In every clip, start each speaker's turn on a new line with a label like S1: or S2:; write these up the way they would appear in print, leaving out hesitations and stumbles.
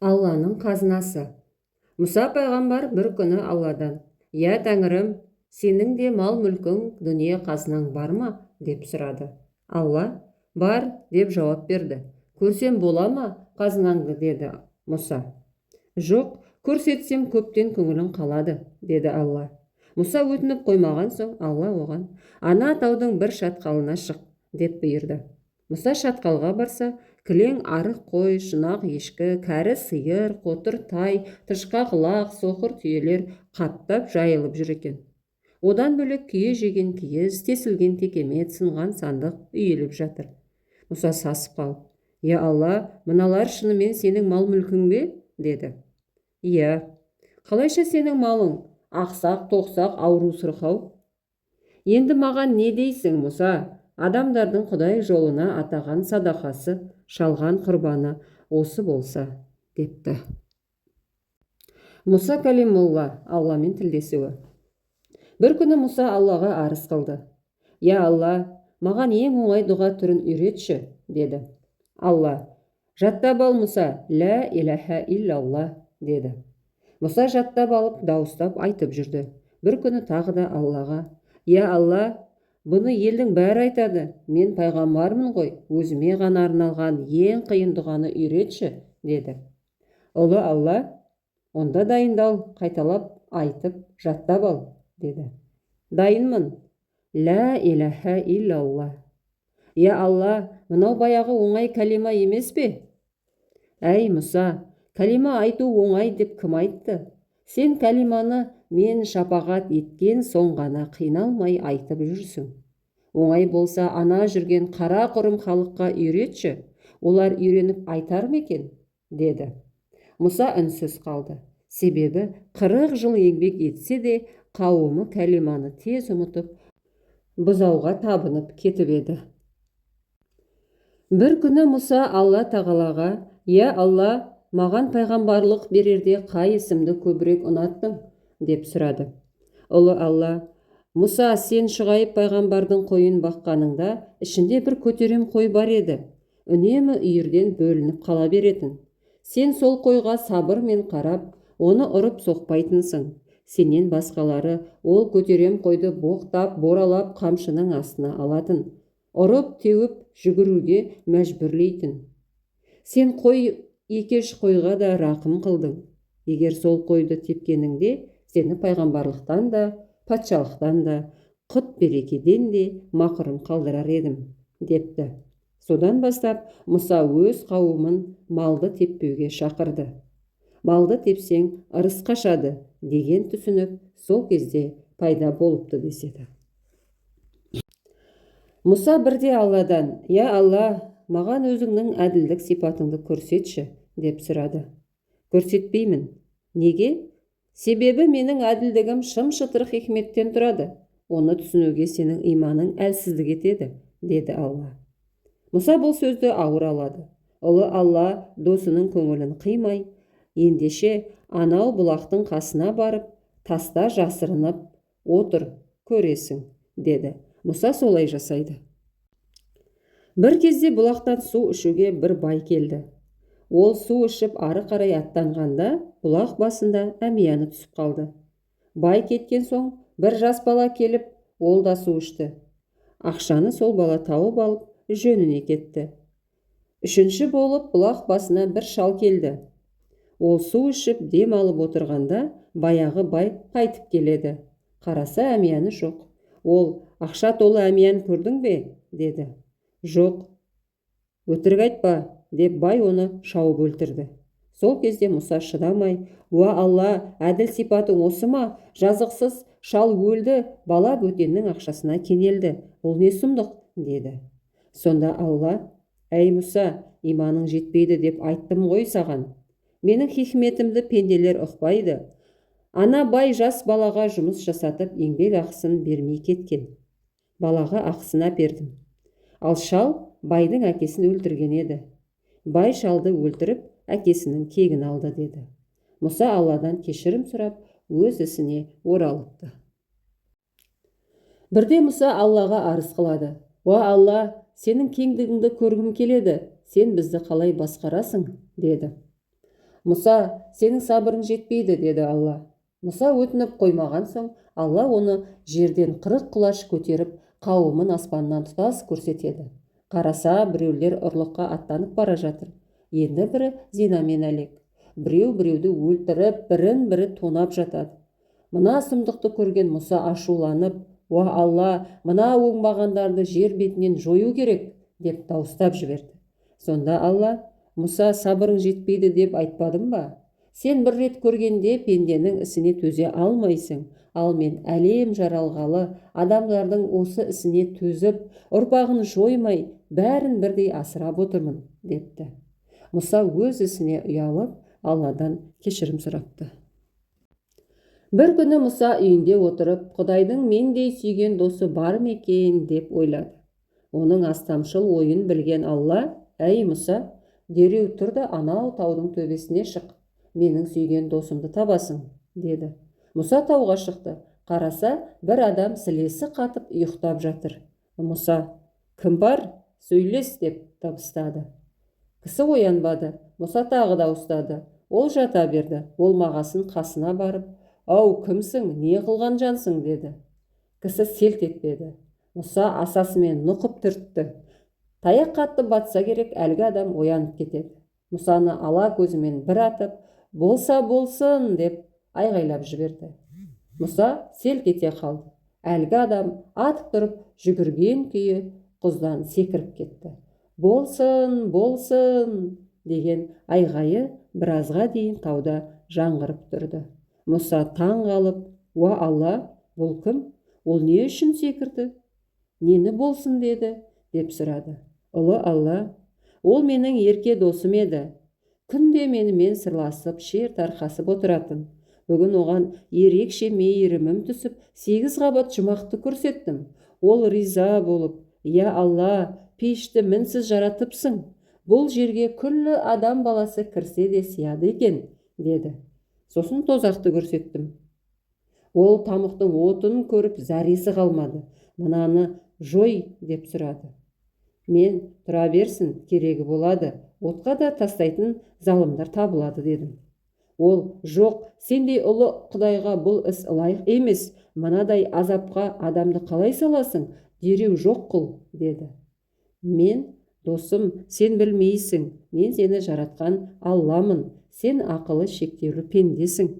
S1: Алланың қазынасы. Мұса пайғамбар бір күні Алладан: «Иә, Тәңірім, сенің де мал-мүлкің, дүние қазынаң бар ма?» – деп сұрады. Алла: «Бар», – деп жауап берді. «Көрсем бола ма қазынаңды?» – деді Мұса. «Жоқ, көрсетсем, көптен көңілің қалады», – деді Алла. Мұса өтініп қоймаған соң, Алла оған: «Ана таудың бір шатқалына шық», – деп бұйырды. Мұса шатқалға барса, кілең арық қой, шұнақ ешкі, кәрі сиыр, қотыр тай, тышқақ лақ, соқыр түйелер қаптап жайылып жүр екен. Одан бөлек күйе жеген киіз, тесілген текемет, сынған сандық үйіліп жатыр. Мұса сасып қалып: «Иә, Алла, мыналар шынымен сенің мал-мүлкің бе?» – деді. «Иә, қалайша сенің малың? Ақсақ, тоқсақ, ауру, сырқау. Енді маған не дейсің, Мұса? Адамдардың Құдай жолына атаған садақасы, шалған құрбаны осы болса», – депті. Мұса кәлимулла Алламен тілдесуі. Бір күні Мұса Аллаға арыз қылды: «Я, Алла, маған ең оңай дұға түрін үйретші», – деді. Алла: «Жаттап ал, Мұса, лә иләһә иллалла», – деді. Мұса жаттап алып, дауыстап айтып жүрді. Бір күні тағы да Аллаға: «Я, Алла, бұны елдің бәрі айтады. Мен пайғамбармын ғой, өзіме ғана арналған ең қиын дұғаны үйретші», – деді. Ұлы Алла: «Онда дайындал, қайталап айтып жаттап ал», – деді. «Дайынмын, лә иләһә иллалла». «Я, Алла, мынау баяғы оңай кәлима емес пе?» «Әй, Мұса, кәлима айту оңай деп кім айтты? Сен кәлиманы мен шапағат еткен соң ғана қиналмай айтып жүрсің. Оңай болса, ана жүрген қара құрым халыққа үйретші, олар үйреніп айтар ма екен?» – деді. Мұса үнсіз қалды. Себебі 40 жыл еңбек етсе де, қауымы кәлиманы тез ұмытып, бұзауға табынып кетіп еді. Бір күні Мұса Алла тағалаға: «Иә, Алла, маған пайғамбарлық берерде қай ісімді көбірек ұнаттың?» – деп сұрады. Ұлы Алла: «Мұса, сен Шұғайып пайғамбардың қойын баққаныңда, ішінде бір көтерем қой бар еді, үнемі үйірден бөлініп қала беретін. Сен сол қойға сабырмен қарап, оны ұрып соқпайтынсың. Сенен басқалары ол көтерем қойды боқтап, боралап, қамшының астына алатын, ұрып теуіп, жүгіруге мәжбүрлейтін. Сен қой екеш қойға да рақым қылдың. Егер сол қойды тепкеніңде, сені пайғамбарлықтан да, патшалықтан да, құт берекеден де мақұрым қалдырар едім», – депті. Содан бастап Мұса өз қауымын малды теппеуге шақырды. Малды тепсең, ырыс қашады деген түсінік сол кезде пайда болыпты деседі. Мұса бірде Алладан: «Я, Алла, маған өзіңнің әділдік сипатыңды көрсетші», – деп сұрады. «Көрсетпеймін». «Неге?» «Себебі менің әділдігім шым шытырық хикметтен тұрады. Оны түсінуге сенің иманың әлсіздік етеді», – деді Алла. Мұса бұл сөзді ауыр алады. Ұлы Алла досының көңілін қимай: «Ендеше, анау бұлақтың қасына барып, таста жасырынып отыр, көресің», – деді. Мұса солай жасайды. Бір кезде бұлақтан су ішуге бір бай келді. Ол су ішіп, ары қарай аттанғанда, бұлақ басында әмияны түсіп қалды. Бай кеткен соң, бір жас бала келіп, ол да су ішті. Ақшаны сол бала тауып алып, жөніне кетті. Үшінші болып бұлақ басына бір шал келді. Ол су ішіп, дем алып отырғанда, баяғы бай қайтып келеді. Қараса, әмияны жоқ. Ол: «Ақша толы әмиян көрдің бе?» – деді. «Жоқ». «Өтірік айтпа», – деп бай оны шауып өлтірді. Сол кезде Мұса шыдамай: «Уа, Алла, әділ сипатың осы ма? Жазықсыз шал өлді, бала бөтеннің ақшасына кенелді. Бұл не сұмдық?» – деді. Сонда Алла: «Әй, Мұса, иманың жетпейді деп айттым ғой саған. Менің хикметімді пенделер ұқпайды. Ана бай жас балаға жұмыс жасатып, еңбек ақысын бермей кеткен. Балаға ақысын әпердім. Ал шал байдың әкесін өлтірген еді. Бай шалды өлтіріп, әкесінің кегін алды», – деді. Мұса Алладан кешірім сұрап, өз ісіне оралыпты. Бірде Мұса Аллаға арыз қылады: «Уа, Алла, сенің кеңдігіңді көргім келеді. Сен бізді қалай басқарасың?» – деді. Мұса, сенің сабырың жетпейді, деді Алла. Мұса өтініп қоймаған соң, Алла оны жерден 40 құлаш көтеріп, қауымын аспаннан тұтас көрсетеді. Қараса, біреулер ұрлыққа аттанып бара жатыр. Енді бірі зинамен әлек. Біреу біреуді өлтіріп, бірін бірі тонап жатады. Мына сұмдықты көрген Мұса ашуланып, «Уа Алла, мына оңбағандарды жер бетінен жою керек», деп дауыстап жіберді. Сонда Алла, «Мұса, сабырың жетпейді деп айтпадым ба? Сен бір рет көргенде пенденің ісіне төзе алмайсың, ал мен әлем жаралғалы адамдардың осы ісіне төзіп, ұрпағын жоймай, бәрін бірдей асырап отырмын», депті. Мұса өз ісіне ұялып, Алладан кешірім сұрапты. Бір күні Мұса үйінде отырып, Құдайдың мендей сүйген досы бар ма екен деп ойлады. Оның астамшыл ойын білген Алла, «Әй Мұса, дереу тұр да анау таудың төбесіне шық, менің сүйген досымды табасың», деді. Мұса тауға шықты. Қараса, бір адам сілесі қатып ұйықтап жатыр. Мұса, «Кім бар? Сөйлес», деп дыбыстады. Кісі оянбады. Мұса тағы дауыстады. Ол жата берді. Болмағасын қасына барып, «Ау, кімсің, не қылған жансың?» деді. Кісі селт етпеді. Мұса асасымен нұқып түртті. Таяқ қатты батса керек, әлгі адам оянып кетеді. Мұсаны ала көзімен бір атып, «Болса болсын», деп айғайлап жіберді. Мұса селк ете қалды. Әлгі адам атып тұрып, жүгірген күйі құздан секіріп кетті. «Болсын, болсын», деген айғайы біразға дейін тауда жаңғырып тұрды. Мұса таң қалып, «Уа Алла, бұл кім? Ол не үшін секірді? Нені болсын деді?» деп сұрады. Ұлы Алла, «Ол менің ерке досым еді. Күнде менімен сырласып, шер тарқасып отыратын. Бүгін оған ерекше мейірімім түсіп, 8 қабат жұмақты көрсеттім. Ол риза болып, «Я Алла, пейішті мінсіз жаратыпсың. Бұл жерге күллі адам баласы кірсе де сияды екен», деді. Сосын тозақты көрсеттім. Ол тамұқтың отын көріп, зәресі қалмады. Мынаны жой, деп сұрады. Мен, тұра берсін, керегі болады, отқа да тастайтын залымдар табылады, дедім. Ол, жоқ, сендей ұлы Құдайға бұл іс лайық емес, мынадай азапқа адамды қалай саласың, дереу жоқ қыл, деді. Мен, досым, сен білмейсің, мен сені жаратқан Алламын, сен ақылы шектеулі пендесің.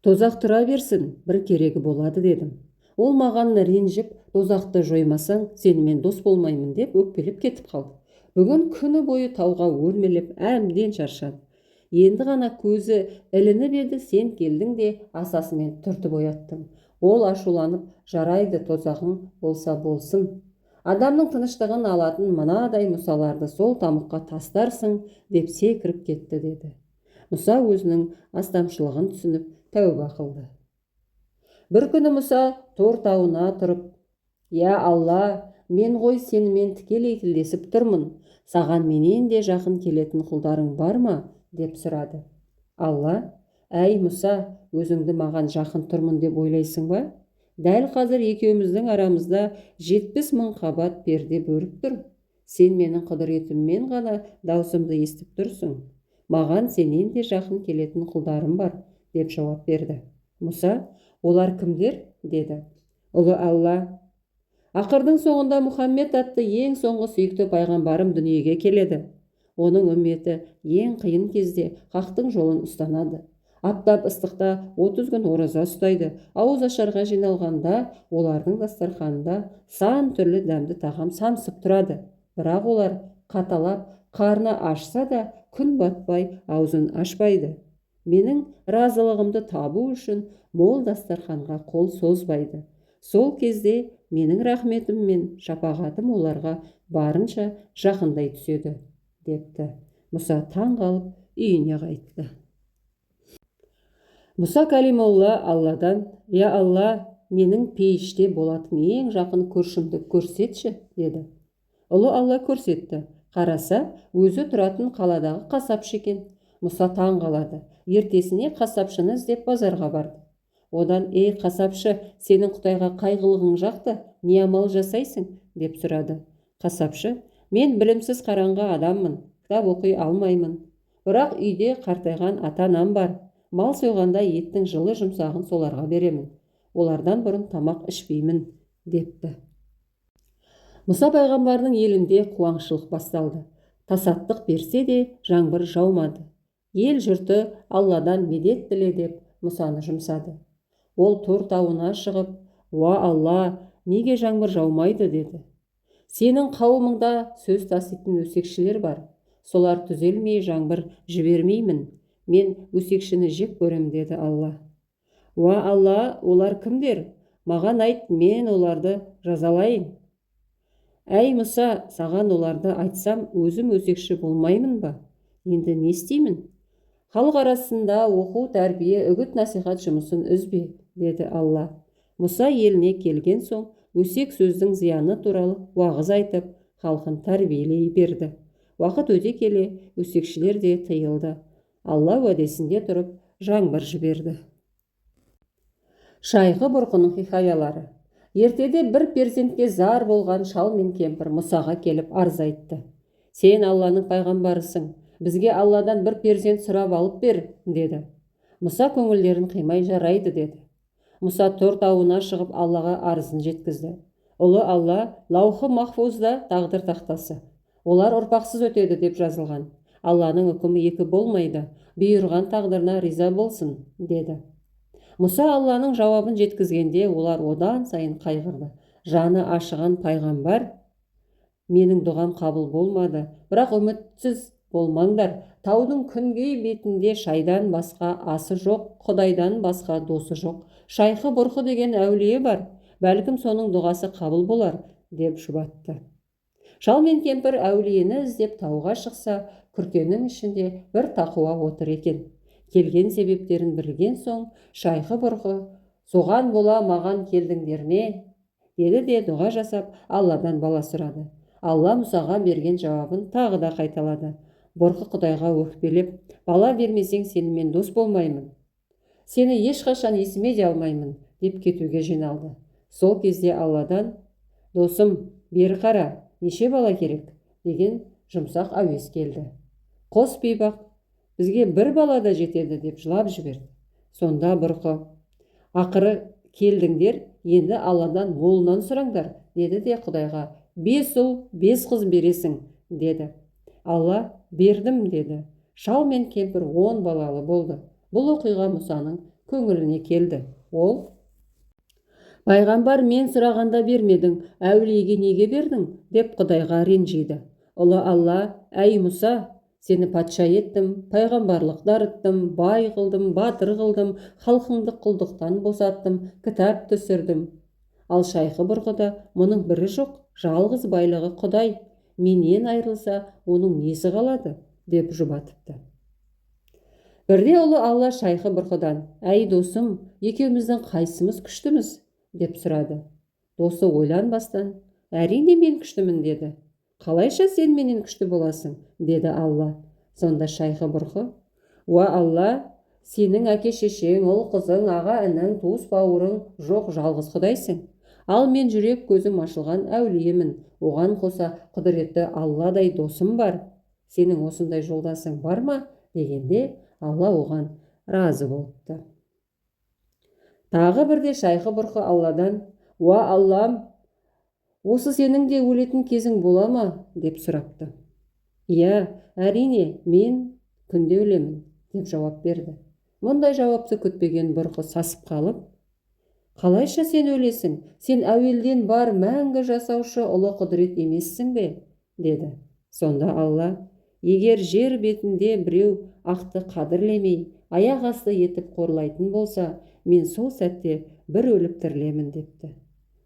S1: Тозақ тұра берсін, бір керегі болады, дедім. Ол маған ренжіп, тозақты жоймасаң, сенімен дос болмаймын деп өкпелеп кетіп қалды. Бүгін күні бойы тауға өрмелеп, әбден шаршады. Енді ғана көзі ілініп еді, сен келдің де асасымен түртіп ояттың. Ол ашуланып, жарайды, тозағың болса болсын. Адамның тыныштығын алатын мынадай мұсаларды сол тамұққа тастарсың, деп секіріп кетті, деді. Мұса өзінің астамшылығын түсініп, тәуба қылды. Бір күні Мұса Тор тауына тұрып, «Я Алла, мен ғой сенімен тікелей тілдесіп тұрмын, саған менен де жақын келетін құлдарың бар ма?» деп сұрады. Алла, «Әй Мұса, өзіңді маған жақын тұрмын деп ойлайсың ба? Дәл қазір екеуміздің арамызда 70 мың қабат перде бөліп тұр. Сен менің құдіретіммен ғана даусымды естіп тұрсың. Маған сенен де жақын келетін құлдарым бар», деп жауап берді. Мұса, «Олар кімдер?» деді. Ұлы Алла, «Ақырдың соңында Мұхаммед атты ең соңғы сүйікті пайғамбарым дүниеге келеді. Оның үмметі ең қиын кезде хақтың жолын ұстанады. Аптап ыстықта 30 күн ораза ұстайды. Ауыз ашарға жиналғанда олардың дастарханында сан түрлі дәмді тағам самсып тұрады. Бірақ олар қаталап, қарны ашса да күн батпай аузын ашпайды. Менің разылығымды табу үшін мол дастарханға қол созбайды. Сол кезде менің рахметім мен шапағатым оларға барынша жақындай түседі», депті. Мұса таң қалып үйіне қайтты. Мұса Калимолла Алладан, «Я Алла, менің пейіште болатын ең жақын көршімді көрсетші», деді. Ұлы Алла көрсетті. Қараса, өзі тұратын қаладағы қасапшы екен. Мұса таң қалады. Ертесіне қасапшыны іздеп базарға барды. Одан, «Ей қасапшы, сенің Құдайға қай қылығың жақты, не амал жасайсың?» деп сұрады. Қасапшы, «Мен білімсіз қараңғы адаммын, кітап оқи алмаймын. Бірақ үйде қартайған ата-анам бар. Мал сойғанда еттің жылы жұмсағын соларға беремін. Олардан бұрын тамақ ішпеймін, депті. Мұса пайғамбардың елінде қуаңшылық басталды. Тасаттық берсе де жаңбыр жаумады. Ел жұрты Алладан медет тіле деп Мұсаны жұмсады. Ол Тур тауына шығып, «Уа Алла, неге жаңбыр жаумайды?» деді. Сенің қауымыңда сөз таситын өсекшілер бар. Солар түзелмей жаңбыр жібермеймін. Мен өсекшіні жек көрем, деді Алла. Уа Алла, олар кімдер? Маған айт, мен оларды жазалайын. Әй Мұса, саған оларды айтсам, өзім өсекші болмаймын ба? Енді не істеймін? Халық арасында оқу, тәрбие, үгіт насихат жұмысын үзбе, деді Алла. Мұса еліне келген соң өсек сөздің зияны туралы уағыз айтып, халқын тәрбиелей берді. Уақыт өте келе өсекшілер де тыйылды. Алла уәдесінде тұрып, жаңбыр жіберді. Шайқы Бұрқының хикаялары. Ертеде бір перзентке зар болған шал мен кемпір Мұсаға келіп арыз айтты. Сен Алланың пайғамбарысың, бізге Алладан бір перзент сұрап алып бер, деді. Мұса көңілдерін қимай жарайды, деді. Мұса Тур тауына шығып Аллаға арызын жеткізді. Ұлы Алла, лаухы махфузда тағдыр тақтасы. Олар ұрпақсыз өтеді деп жазылған. Алланың үкімі екі болмайды, бұйырған тағдырына риза болсын, деді. Мұса Алланың жауабын жеткізгенде олар одан сайын қайғырды. Жаны ашыған пайғамбар, менің дұғам қабыл болмады, бірақ үмітсіз болмаңдар. Таудың күнгей бетінде шайдан басқа асы жоқ, Құдайдан басқа досы жоқ. Шайхы Бұрқы деген әулие бар, бәлкім соның дұғасы қабыл болар, деп жұбатты. Шал мен кемпір әулиені іздеп тауға шықса, күркенің ішінде бір тақуа отыр екен. Келген себептерін білген соң, Шайхы Бұрқы, соған бола маған келдіңдер ме? Деді де дұға жасап, Алладан бала сұрады. Алла Мұсаға берген жауабын тағы да қайталады. Бұрқы Құдайға өкпелеп, бала бермесең сенімен дос болмаймын. Сені ешқашан есіме де алмаймын, деп кетуге жиналды. Сол кезде Алладан, досым, бері қара, неше бала керек, деген жұмсақ әуес келді. Қос бейбақ, бізге бір бала да жетеді, деп жылап жіберді. Сонда Бұрқы, ақыры келдіңдер, енді Алладан молынан сұраңдар, деді де Құдайға, 5 ұл, 5 қыз бересің, деді. Алла, бердім, деді. Шал мен кемпір 10 балалы болды. Бұл оқиға Мұсаның көңіліне келді. Ол, пайғамбар мен сұрағанда бермедің, әулиеге неге бердің, деп Құдайға ренжиді. Ұлы Алла, әй Мұса, сені патша еттім, пайғамбарлық дарыттым, бай қылдым, батыр қылдым, халқыңды құлдықтан босаттым, кітап түсірдім. Ал Шайхы Бұрқыда мұның бірі жоқ, жалғыз байлығы Құдай. Менен айырылса, оның несі қалады, деп жұбатыпты. Бірде ұлы Алла Шайхы Бұрқыдан, әй досым, екеуміздің қайсымыз күштіміз, деп сұрады. Досы ойланбастан, әрине мен күштімін, деді. Қалайша сен менен күшті боласың, деді Алла. Сонда Шайхы Бұрқы, уа Алла, сенің әке-шешең, ұл қызың, аға-інің, туыс бауырың жоқ, жалғыз Құдайсың. Ал мен жүрек көзім ашылған әулиемін, оған қоса құдіретті Алладай досым бар. Сенің осындай жолдасың бар ма? Дегенде Алла оған разы болыпты. Тағы бірде Шайхы Бұрқы Алладан, уа Аллам, осы сенің де өлетін кезің бола ма? Деп сұрапты. Иә, әрине, мен күнде өлемін, деп жауап берді. Мұндай жауапты күтпеген Бұрқы сасып қалып, қалайша сен өлесің? Сен әуелден бар мәңгі жасаушы ұлы құдірет емессің бе? Деді. Сонда Алла, егер жер бетінде біреу ақты қадірлемей, аяқ асты етіп қорлайтын болса, мен сол сәтте бір өліп тірілемін, депті.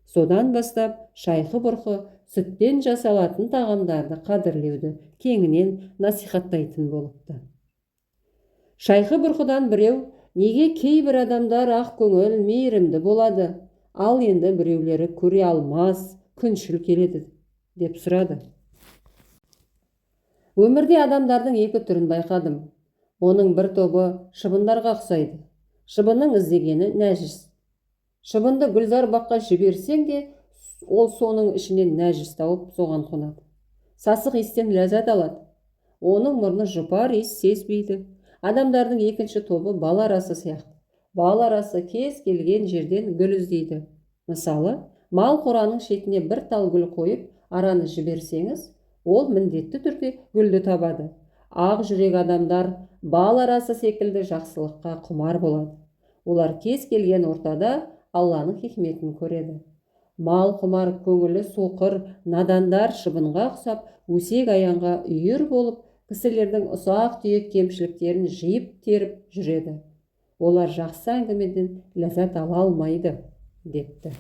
S1: Содан бастап Шайхы Бұрқы сүттен жасалатын тағамдарды қадірлеуді кеңінен насихаттайтын болыпты. Шайхы Бұрқыдан біреу, неге кейбір адамдар ақ көңіл, мейірімді болады, ал енді біреулері көре алмас, күншіл келеді, деп сұрады. Өмірде адамдардың екі түрін байқадым. Оның бір тобы шыбындарға ұқсайды. Шыбынның іздегені нәжіс. Шыбынды гүлзар баққа жіберсең де, ол соның ішінен нәжіс тауып, соған қонады. Сасық иістен ләззат алады. Оның мұрны жұпар иіс сезбейді. Адамдардың екінші тобы бал арасы сияқты. Бал арасы кез келген жерден гүл іздейді. Мысалы, мал қораның шетіне бір тал гүл қойып, араны жіберсеңіз, ол міндетті түрде гүлді табады. Ақ жүрек адамдар бал арасы секілді жақсылыққа құмар болады. Олар кез келген ортада Алланың хикметін көреді. Мал құмар, көңілі соқыр надандар шыбынға ұқсап, өсек аяңға үйір болып, кісілердің ұсақ-түйек кемшіліктерін жиып теріп жүреді. Олар жақсы әңгімеден ләззат ала алмайды, депті.